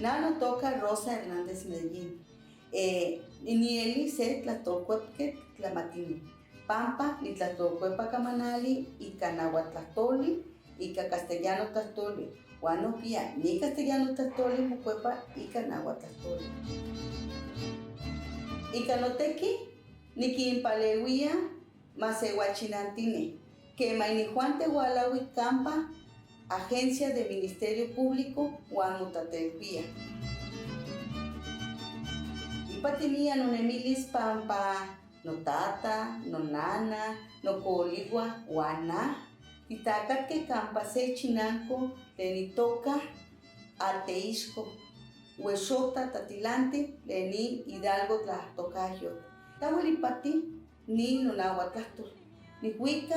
Na notoka Rosa Hernández Medellín. Nieli se tlahtocuepquetl tlamatini. Pampa nitlahtocuepa camanali ika nahuatl ika castellano tlahtoli. Huan nohkia ni castellano tlahtoli mocuepa ika nahuatl. Ika noteki nikinpalewia masewachinantini. Quema inijuante hualahui campa Agencia de Ministerio Público huan motatelhuia. Ipatinia nonemilis pampa notata, nonana, nokoligua, huan na titacatque campa se chinanco tlen itoca Ateixco, Huexota Tatilanti tlen ni Hidalgo tlahtocayotl. Tlahuel ipati ni nonahuatlahtol. Nihuica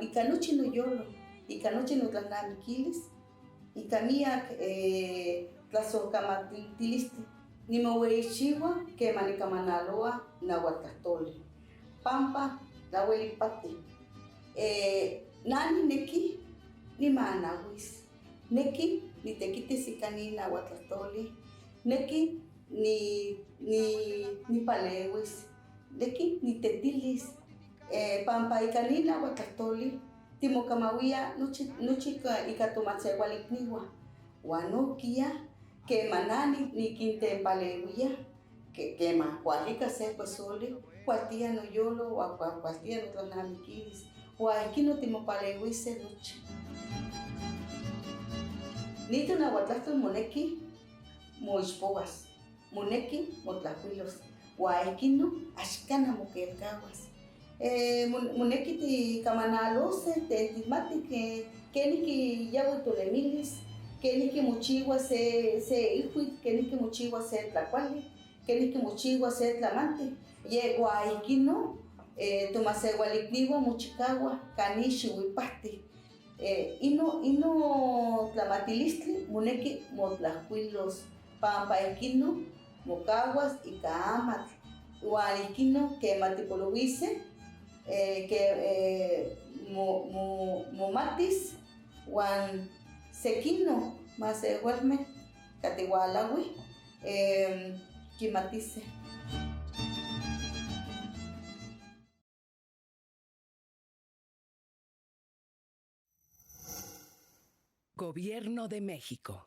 ika nochi noyolo, ika nochi notlalnamiquilis, ika miac tlasohcamatilistli. Nimoueyichiua quema nicamanaloa nahuatlahtoli. Pampa tlahuel ipati. Na nineki nimanauis, neki nitequitis ika ni nahuatlahtoli, neki nipalewis, neki nitetilis, pampa ika ni nahuatlahtoli timocamawia nochi ika tomaseualicniua. Huan nohkia quema na niquintempalewia, quema cualica se cuesoli, cualtia noyolo huan cualtia notlalnamiquilis, huan ihquin timopalewise nochi. Ni tonahuatlahtol moneki moixpohuas, moneki motlahcuilos, huan ihquin axcana moquelcahuas. Moneki ticamanalose, tihmati queniqui yahui tonemilis, queniqui mochiua se ilhuitl, queniqui mochiua se tlacuali, queniqui mochiua se tlamanti. Ye huan ihquin tomaseualicniua mochicahua cani xiuipahti. Ino tlamatilistli moneki motlahcuilos, pampa ihquin mocahuas ika amatl, huan ihquin quema tipolohuise, que momatis huan sequino maseualmeh catihualahui quimatise. Gobierno de México.